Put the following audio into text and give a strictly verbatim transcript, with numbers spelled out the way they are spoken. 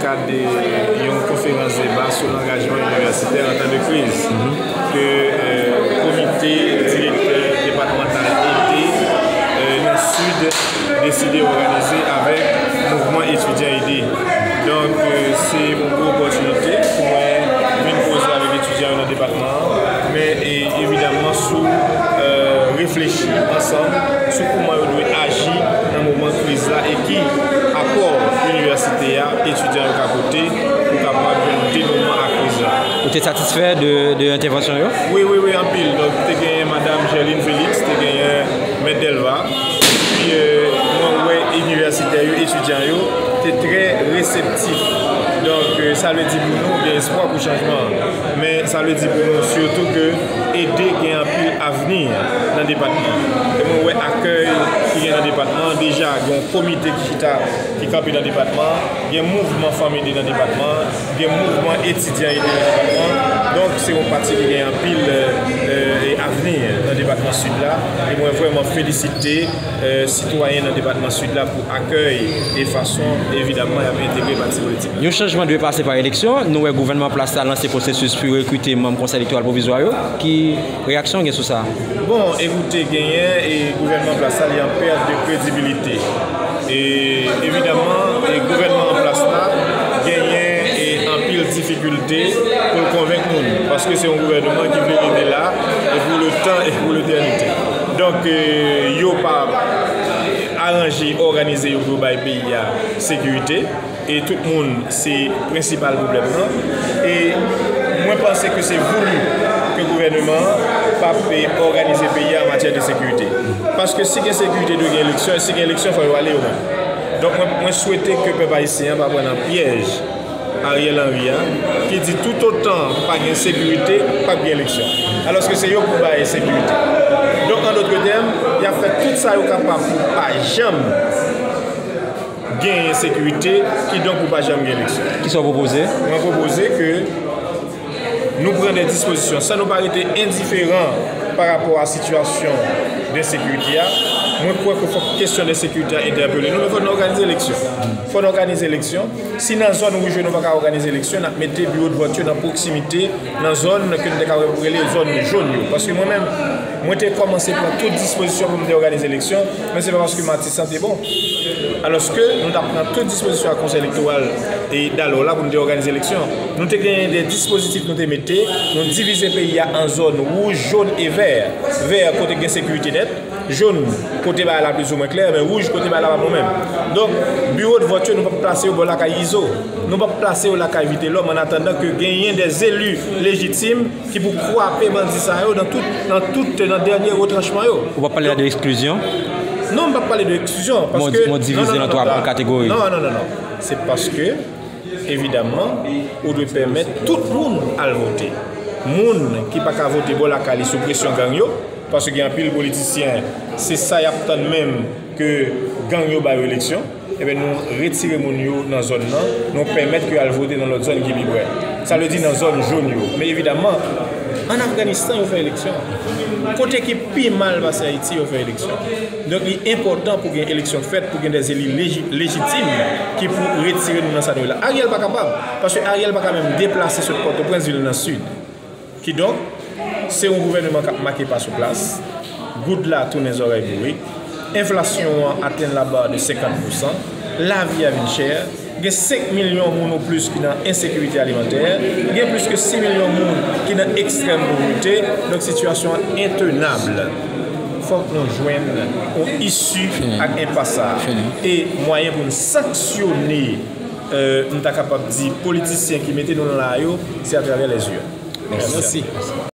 Nan kad yon konferans deba sou langajman inivèsitè an tan de kriz ke, euh, komite direktè depatmantal ede, euh, nan Sid deside òganize avèk mouvman etidyan ede. Donk, euh, se yon gwo opòtinite pou mwen vin koze avèk etidyan yo nan depatman an, men, e, evidamman sou, euh, reflechi ansanm sou kòman yo dwe aji nan moman kriz la e ki apò inivèsite a, etidyan yo ka pote pou kapab jwenn yon denouman a kriz la. Ou te satisfè de, de entèvansyon yo? Wi, wi, wi, anpil. Donk, te genyen Madanm Gerline Félix, te genyen Mèt Delva. Epi, euh, mwen wè inivèsitè yo, etidyan yo, te trè reseptif. Donk, euh, sa vle di pou nou, gen espwa pou chanjman an. Men sa vle di pou nou sitou ke ede gen anpil avni nan depatman an. E mwen wè akèy ki gen nan depatman an, deja gen yon komite ki chita, ki kanpe nan depatman an, gen mouvman fanm ede nan depatman an, gen mouvman etidyan ede nan depatman an. Donk, se yon pati ki gen anpil, euh, euh, avni nan depatman Sid la. E mwen vrèman felisite, euh, sitwayen nan depatman Sid la pou akèy e fason, evidamman, y ap entegre pati politik la. Yon chanjman dwe pase pa eleksyon. Nou wè gouvènman an plas la lanse pwosesis pou rekrite manm Konsèy Elektoral Pwovizwa yo. Ki reyaksyon w gen sou sa? Bon, ekoute, genyen e gouvènman an plas la, li an pèt de kredibilite. E evidamman, e gouvènman an plas la genyen e anpil difikilte pou l konvenk moun, paske se yon gouvènman ki vle rete la e pou le tan e pou letènite. Donk, e, yo pa aranje, òganize yo pou yo bay peyi a sekirite. E tout moun, se prensipal pwoblèm nan. E mwen panse ke se voulu ke gouvèneman an p ap òganize peyi a an matyè de sekirite. Paske si gen sekirite, dwe gen eleksyon, e si gen eleksyon, fò yo ale yo menm. Donk, mwen, mwen swete ke pèp ayisyen an pa pran nan pyèj Ariel Henry a, ki di toutotan pa gen sekirite, p ap gen eleksyon. Alòske se yo pou bay sekirite. Donk, an dòt tèm, y ap fè tout sa yo kapab pou pa janm genyen sekirite, kidonk pou pa janm gen eleksyon. Kisa w pwopoze? Mwen pwopoze ke nou pran de dispozisyon, san nou pa rete endiferan pa rapò a sitiyasyon de ensekirite a. Mwen kwè ke fòk kesyon de ensekirite a entèpele nou, men fòk nou òganize eleksyon. Fòk nou òganize eleksyon. Si nan zòn wouj yo nou pa ka òganize eleksyon, n ap mete biwo de vòt yo nan pwoksimite, nan zòn ke nou te ka rele zòn jòn yo. Paske mwen menm, mwen te kòmanse pran tout dispozisyon pou m te òganize eleksyon, men se pa paske Matisan te bon. Alòske nou t ap pran tout dispozisyon ak Konsèy Elektoral e Dalò la pou nou te òganize eleksyon. Nou te genyen de dispozitif nou te mete, nou divize peyi a an zòn wouj, jòn e vè. Vè kote gen sekirite nèt, jòn kote bagay la plizoumwen klè, men wouj kote bagay la pa bon menm. Donk, biwo de vòt yo, nou p ap plase yo bò lakay Izo. Nou p ap plase yo lakay Vitelòm, an atandan ke genyen de zeli lejitim ki pou kwape bandi sa yo nan tout, nan tout, nan dènye retranchman yo. Ou p ap pale de eksklizyon? Non, m p ap pale de eksklizyon, paske, non, non, non, non, non. Mon divizyon an twa kategori. Non, non, non, non. Se paske, evidamman, ou dwe pèmèt tout moun al vote. Moun ki pa ka vote bò lakay li sou presyon gang yo, paske gen anpil politisyen, se sa y ap tann menm ke gang yo ba yo eleksyon. Ebyen, nou retire moun yo nan zòn nan, nou pèmèt ke yo al vote nan lòt zòn ki pi pre. Sa vle di nan zòn jòn yo. Men evidamman, ann Afganistan, yo fè eleksyon. Kote ki pi mal pase Ayiti, yo fè eleksyon. Donk, li enpòtan pou gen eleksyon fèt, pou gen de zeli leji-, lejitim ki pou retire nou nan sa nou ye la. Ariel pa kapab, paske Ariel pa ka menm deplase sot Pòtoprens vin nan Sid. Kidonk, se yon gouvèneman k ap make pa sou plas, goud la tounen zòrèy bourik, enflasyon an atenn laba de senkant pousan, lavi a vin chè, gen senk milyon moun ou plis ki nan ensekirite alimantè, gen plis ke sis milyon moun ki nan ekstrèm povrete, donk sitiyasyon an entenab. Fòk nou jwenn yon isi ak enpas sa a. E mwayen pou n sanksyone, euh, m ta kapab di, politisyen ki mete nou la yo, se atravè lèzyon. Mèsi.